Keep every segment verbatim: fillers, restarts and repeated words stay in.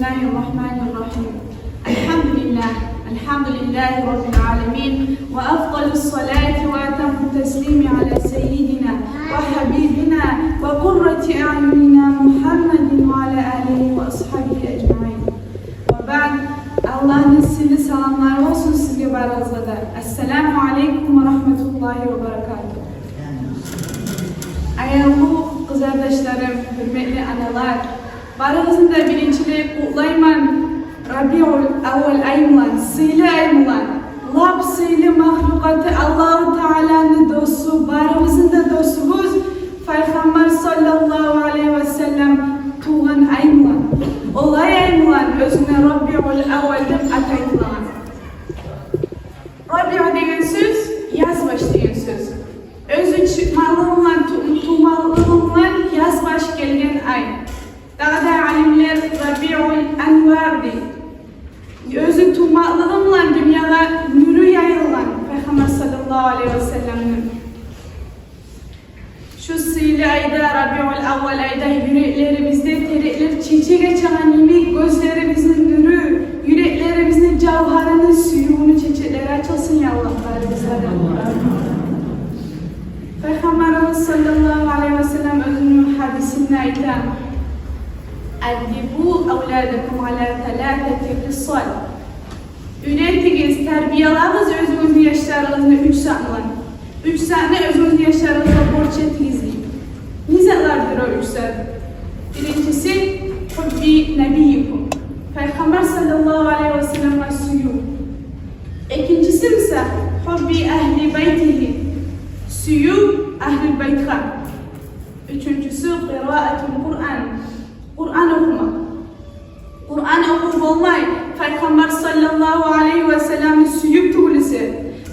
بسم الله الرحمن الرحيم. الحمد لله، الحمد لله رب العالمين، وأفضل الصلاة وأتم التسليم على سيدنا وحبيبنا وقرة أعيننا محمد وعلى آله وأصحابه أجمعين. وبعد، Аллагьны сыйлы саламлары болсун сизге барыгъызгъа да. Ассаламу алейкум ва рагьматуллагьи ва баракатугь. Аявлу къызардашларым, гьюрметли аналар, барыгъызны да биринчилей къутлайман Рабиул аввал ай булан, сыйлы ай булан. Лап сыйлы махлукъаты Аллагьу Тааланы досу, барыбызны да досубуз Пайхаммар саллаллагьу алайгьи ва саллам тувгъан ай булан. Олай ай булан оьзюне Рабиул аввал деп ат айтылагъан. Рабиу деген сёз язбаш деген сёз. Оьзю чыкъмакълыгъы булан, ту-, тувмакълыгъы булан язбаш гелген ай. Дагъы да алимлер Рабиул анвар дей. Оьзю тувмакълыгъы булан дюньягъа нюрю яйылгъан Пайхаммар саллаллагьу алайгьи ва салламны. Шу сыйлы айда, Рабиул аввал айда юреклерибизде тереклер чечек ачагъан йимик, гёзлерибизни нюрю, юреклерибизни жавгьарыны, сюювню чечеклери ачылсын, я Аллагь, барыбызгъа да. Пайхаммарыбыз саллаллагьу алайгьи ва саллам оьзюню гьадисинде айта: «Аддибу авладакум ала саласати хисал». Уьйретигиз, тарбиялагъыз оьзюгюзню яшларыгъызны уьч зат булан. Уьч затны оьзюгюзню яшларыгъызгъа борч этигиз дей. Не затлардыр о уьч зат? Биринчиси, хубби набийикум, Пайхаммар саллаллагьу алайгьи ва салламгъа сююв. Экинчиси буса, хубби агьли байтигьи, сююв агьли байтгъа. Уьчюнчюсю, къираатул Къуран, Къуран охумакъ. Къуран охуп болмай, Пайхаммар саллаллагьу алайгьи ва салламны сююп тюгюл эсе.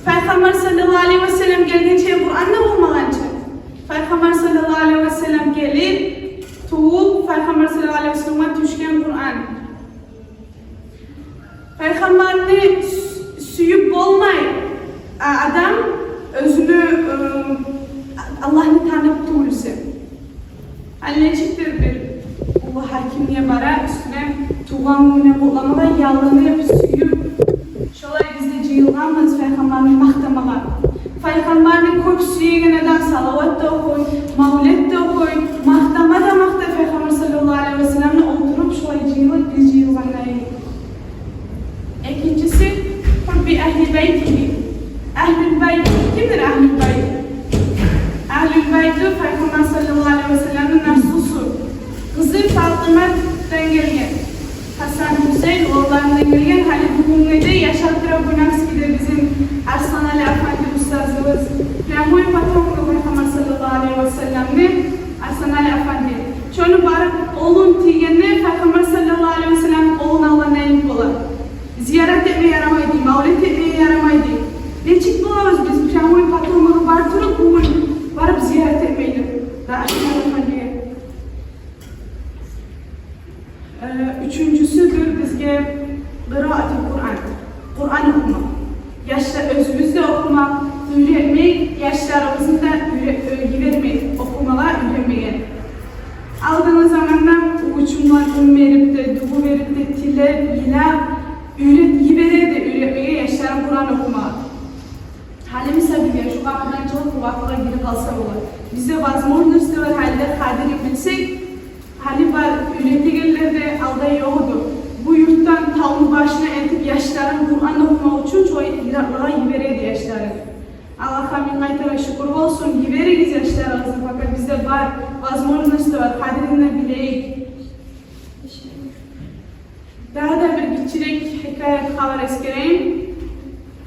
Пайхаммар саллаллагьу алайгьи ва саллам гелгинче Къуран да болмагъан чы. Пайхаммар саллаллагьу алайгьи ва саллам гелип, тувуп, Пайхаммар саллаллагьу алайгьи ва салламгъа тюшген Къуран. Пайхаммарны сю-, сююп болмай, а, адам оьзюню, э, Аллагьны танып тюгюл эсе. Гьали нечикдир бир уллу гьакимге бара, уьстюне тувгъан гюнюне къутламагъа ялынып, сююп, шолай биз де жыйылгъанбыз Пайхаммарны макътамагъа. Пайхаммарны кёп сюеген адам салават да охуй, мавлет де охуй, макътама да макътай Пайхаммар саллаллагьу алайгьи ва салламны, олтуруп шолай жыйылып биз жыйылгъандай. Экинчиси, хубби агьли байтигьи. Агьлул байт. Кимдир агьлул байт? Агьлул байт Пайхаммар саллаллагьу алайгьи ва салламны наслусу. Къызы Фатимадан гелген. Гьасан, Гьусейн уланларындан гелген. Гьали бугюнге де яшап тура Буйнакскиде бизин Арсланали афанди устазыбыз. Прямой потомок Пайхаммар саллаллагьу алайгьи ва салламны, Арсланали афанди. Шону барып къолун тийгенде, Пайхаммар саллаллагьу алайгьи ва саллам къолун алгъандай бола. Зиярат этме ярамай дей, мавлет этме ярамай дей. Нечик болабыз биз, прямой потомогу бар туруп, бугюн барып зиярат этмейли? Да, ашына да калган. Э, уьчюнчюсюдюр бизге къираатул Къуран. Къуран охумакъ. Яшла-, оьзюбюз де охумакъ, уьйретмек, яшларыбызны да уьйре-, э, йибермек, охумагъа, уьйренмеге. Алдынгъы заманда учундан ун берип де, дугъу берип де, тилеп, йылап, уьйрет-, йибере эди уьйретмеге яшларын Къуран охумагъа. Гьали мисал бизге шу къапудан чыгъып, бу къапугъа гирип къалса бола. Бизде возможность бар, гьали де къадирин билсек, гьали бар уьйретегенлер де, алда ёкъ эди. Бу юртдан тавну башына элтип, яшларын Къуран охумакъ учун шолай йыракълагъа йибере эди яшларын. Аллагьгъа минг къайтара шюкюр болсун, йиберигиз яшларыгъызны, пока бизде бар, возможность бар, къадирин де билейик. Дагъы да бир гиччирек хикаят, хабар эсгерейим.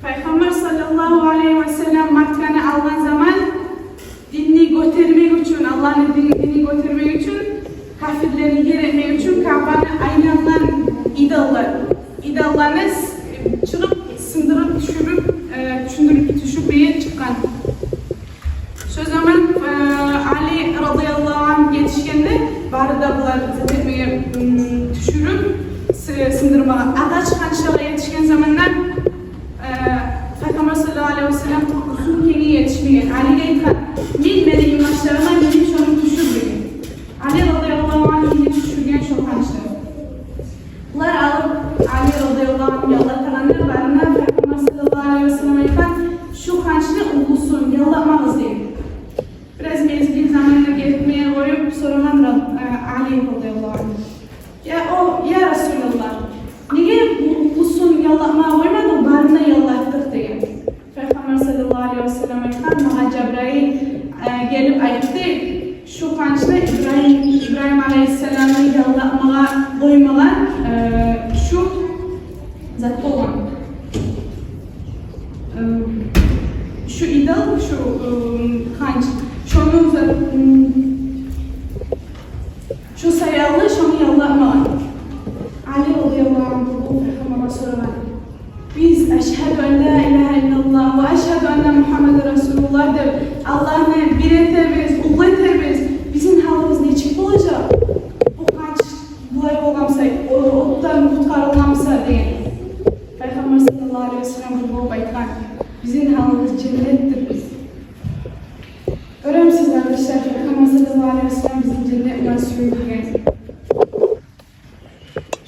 Пайхаммар саллаллагьу алайгьи ва саллам Макканы алгъан заман, динни гётермек учун, Аллагьны дин-, динин гётермек учун, капирлени ер этмек учун Каабаны айлангъан идоллар, идолланы с-, чыгъып, сындырып тюшюрюп, э, тюшюндюрюп тюшюрмеге чыкъгъан. Шо заман, э, Али радияллагьу аньгу етишгенде, бары да булар зат этмеге, м, тюшюрюп, сы-, сындырмагъа, агъач ханчагъа етишген заманда, э, Пайхаммар саллаллагьу алайгьи ва саллам узун кенге етишмеген. Алиге айтгъан: «Мен, мени инбашларыма, мени шону тюшюр», – деген. Али радияллагьу аньгу тюшюрген шо ханчны. Бу Али радияллагьу ангьу яллатагъанда, барына Пайхаммар саллаллагьу алайгьи ва саллам айтгъан: «Шу къанчны уллусун яллатмагъыз», — деген. Бираз мезгил заманны гетмеге къоюп, сорагъан Раб-, э, Али радияллагьу ангьу: «Я, о, я Расулаллагь, неге бу уллусун яллатмагъа къоймадынг, барын да яллатдыкъ?» — деген. Пайхаммар саллаллагьу алайгьи ва саллам айтгъан: «Магъа Жабраил, э, гелип айтды, шу къанчны Ибрагьим, Ибрагьим алайгьиссаламны яллатмагъа къоймагъан, э, шу зат болгъан. Э, шу идол, шу, э, къанч, шону зат, м, шу саялы шону яллатмагъан». Али радияллагьу ангьу бу Пайхаммаргъа сорагъан: «Биз «Ашгьаду ан ла илагьа иллаллагь ва ашгьаду анна Мугьаммадан расулуллагь» деп, Аллагьны бир этебиз, уллу этебиз. Бизин гьалыбыз нечик болажакъ? Бу къанч булай болгъан буса, о-, отдан къутгъарылгъан буса», — деген. Пайхаммар саллаллагьу алайгьи ва саллам бир болуп айтгъан: «Бизин гьалыбыз женнетдир биз». Гёремисиз, къардашлар, Пайхаммар саллаллагьу алайгьи ва саллам бизин женнет булан сююндюрген.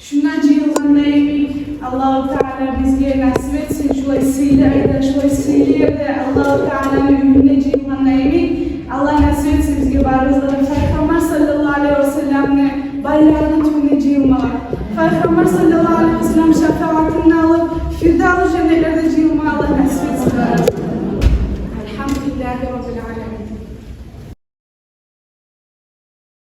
Шунда жыйылгъанда йимик, Аллагьу Таала бизге насип этсин, шулай сыйлы айда, шулай сыйлы ерде, Аллагьу Тааланы уьюнде жыйылгъанда йимик, Аллагь насип этсин бизге барыбызгъа да Пайхаммар саллаллагьу алайгьи ва салламны байрагъыны тюбюнде жыйылмагъа. Пайхаммар саллаллагьу алайгьи ва саллам шафагьатын алып, Фирдавс женнетлерде жыйылмагъа Аллагь насип этсин барыбызгъа. Альгьамдулиллагьи Раббил аламин.